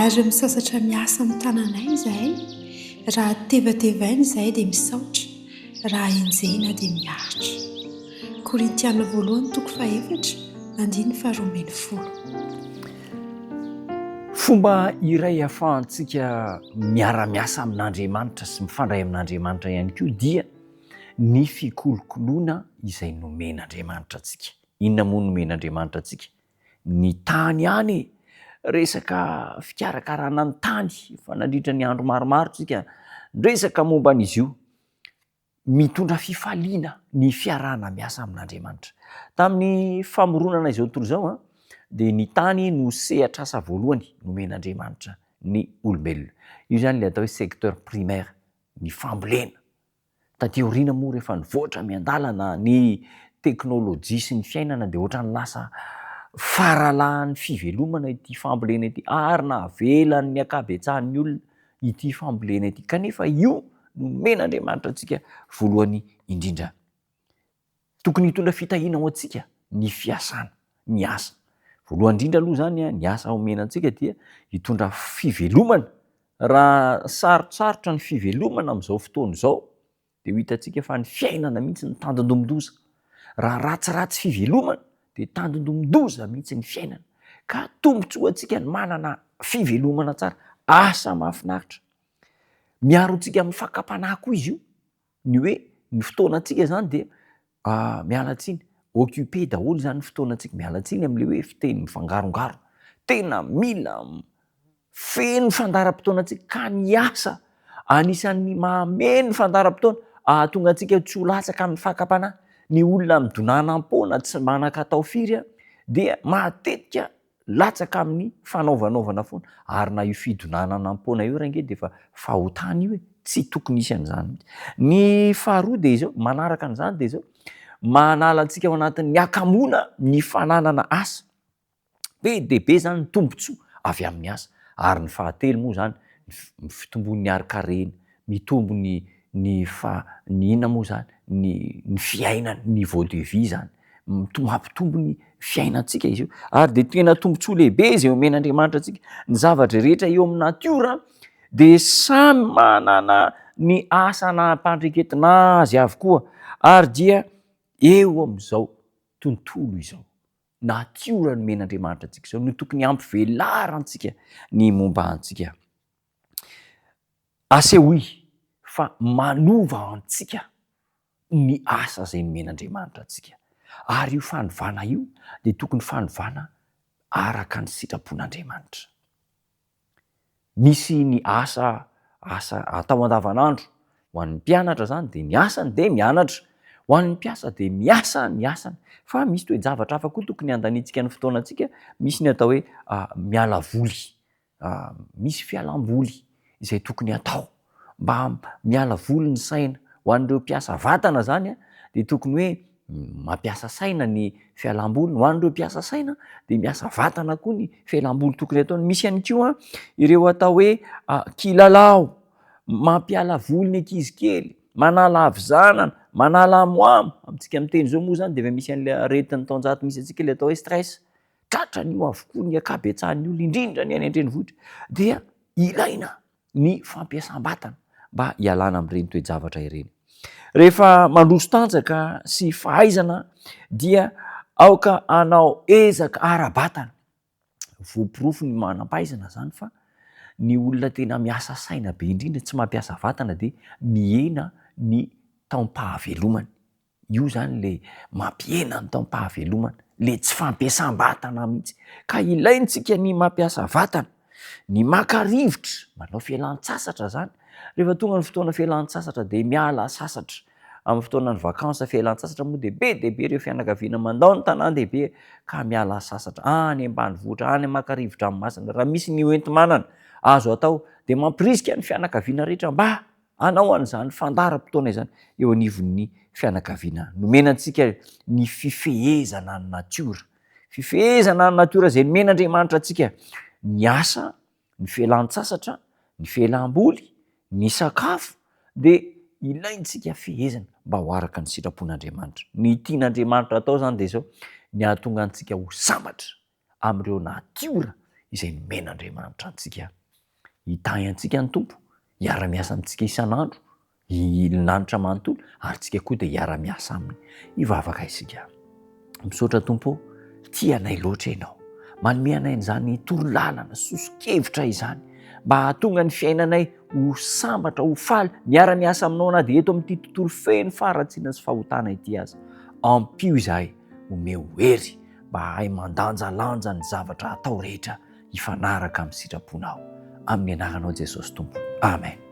Ary misasatra miasa amin'ny tananay izahay, raha tevatevaina izahay dia misaotra, raha enjehina dia miaritra. Korintiana voalohany toko fahefatra, andininy faharoa ambin'ny folo. Fomba iray ahafahantsika miara-miasa amin'Andriamanitra sy mifandray amin'Andriamanitra ihany koa dia ny fikolokoloana izay nomen'Andriamanitra antsika. Inona moa no nomen'Andriamanitra antsika? Ny tany ihany e! Resaka fikarakarana ny tany, efa nandritra ny andro maromaro tsika niresaka momba an'izy io. Mitondra fifaliana ny fiarahana miasa amin'Andriamanitra. Tamin'ny famoronana izao tontolo izao dia ny tany no sehatr'asa voalohany nomen'Andriamanitra ny olombelona. Io izany ilay atao hoe secteur primaire, ny fambolena. Taty aoriana moa rehefa nivoatra miandalana ny teknolojia sy ny fiainana dia ohatran'ny lasa faralahan'ny fivelomana ity fambolena ity ary navelan'ny ankabetsahan'ny olona ity fambolena ity kanefa io no nomen'Andriamanitra antsika voalohany indrindra. Tokony hitondra fitahiana ho antsika ny fiasana, ny asa. Voalohany indrindra aloha izany ny asa omena antsika dia hitondra fivelomana. Raha sarotsarotra ny fivelomana amin'izao fotoana izao dia ho hitantsika fa ny fiainana mihitsy no tandindomin-doza. Raha ratsiratsy fivelomana dia tandindomin-doza mihitsy ny fiainana. Ka tombontsoa antsika ny manana fivelomana tsara, asa mahafinaritra. Miaro antsika amin'ny fakam-panahy koa izy io. Ny hoe ny fotoanantsika zany dia miala tsiny, occupé daholo zany ny fotoanantsika, miala tsiny am'le hoe fiteny mifangarongaro, tena mila feno fandaharam-potoanantsika ka ny asa anisan'ny mahameno fandaharam-potoana ahatonga antsika tsy ho latsaka amin'ny fakam-panahy, ny olona midonanam-poana tsy manan-katao firy a dia matetika Latsaka amin'ny fanaovanaovana foana, ary na io fidonanana am-poana io range dia efa fahotana io e, tsy tokony hisy an'izany mihitsy. Ny faharoa dia izao, manaraka an'izany dia izao, manala antsika ao anatin'ny hakamoana ny fananana asa. Be dia be izany ny tombontsoa avy amin'ny asa. Ary ny fahatelo moa izany, ny fitombon'ny harin-karena, mitombo ny ny fa ny inona moa zany ny ny fiainana niveau de vie zany mampitombo ny fiainantsika izy io ary de tena tombontsoa lehibe izay omen'Andriamanitra antsika ny zavatra rehetra eo amin'ny natiora de samy manana ny asa nampandreketina azy avokoa ary dia eo amin'izao tontolo izao natiora nomen'Andriamanitra antsika izao no tokony hampivelarantsika ny momba antsika. Asehoy fa manova antsika ny asa izay nomen'Andriamanitra antsika. Ary io fanovana io dia tokony fanovana araka ny sitrapon'Andriamanitra. Misy ny asa asa atao andavanandro, ho an'ny mpianatra izany dia ny asany dia mianatra, ho an'ny mpiasa dia miasa ny asany. Fa misy toe-javatra hafa koa tokony handaniantsika ny fotoanantsika, misy ny atao hoe miala voly. Misy fialam-boly izay tokony hatao mba miala voly ny saina. Ho an'ireo mpiasa vatana zany dia tokony hoe mampiasa saina ny fialam-boliny, ho an'ireo mpiasa saina dia miasa vatana koa ny fialam-boly tokony ataony. Misy ihany koa ireo atao hoe kilalao mampiala voly ny ankizy kely, manala havizanana, manala hamohamo, amintsika miteny izao moa zany dia efa misy an'ilay aretin'ny taonjato misy antsika ilay atao hoe stress. Tratran'io avokoa ny ankabetsahan'ny olona, indrindra ny any an-drenivohitra, dia ilaina ny fampiasam-batana mba hialana amin'ireny toe-javatra ireny. Rehefa mandroso tanjaka sy fahaizana dia aoka hanao ezaka ara-batana. Voaporofo ny manam-pahaizana izany fa ny olona tena miasa saina be indrindra, tsy mampiasa vatana dia mihena ny taom-pahavelomany. Io zany le mampihena ny taom-pahavelomana, le tsy fampiasam-batana mihitsy. Ka ilaintsika ny mampiasa vatana, ny maka rivotra, manao fialan-tsasatra zany. Rehefa tonga ny fotoana fialan-tsasatra de miala sasatra. Amin'ny fotoanan'ny vacances fialan-tsasatra moa de be dia be ireo fianakaviana mandao ny tanàn-dehibe ka miala sasatra any ambanivohitra, any maka rivo-dranomasina. Raha misy ny hoenti-manana azo atao de mampirisika ny fianakaviana rehetra mba Hanao an'izany fandaharam-potoana izany eo anivon'ny fianakaviana. Nomena antsika ny fifehezana ny natiora. Fifehezana ny natiora izay nomen'Andriamanitra antsika. Ny asa, ny fialan-tsasatra, ny fialam-boly, ny sakafo dia ilaintsika fehezina mba ho araka ny sitrapon'Andriamanitra. Ny tian'Andriamanitra atao izany dia izao, ny hahatonga antsika ho sambatra amin'ireo natiora. izay nomen'Andriamanitra antsika. Hitahy antsika ny Tompo, hiara-miasa amintsika isan'andro, ny lanitra manontolo, ary tsika koa dia hiara-miasa aminy. Hivavaka isika. Misaotra Tompo ô, tia anay loatra Ianao. Manome anay an'izany torolalana, soso-kevitra izany, mba hahatonga ny fiainanay ho sambatra, ho faly, miara-miasa aminao na dia eto amin'ity tontolo feno faharatsiana sy fahotana ity aza. Ampio izahay, omeo hery mba hahay mandanjalanja ny zavatra atao rehetra hifanaraka amin'ny sitraponao. Amin'ny anaranao Jesosy Tompo. Amen.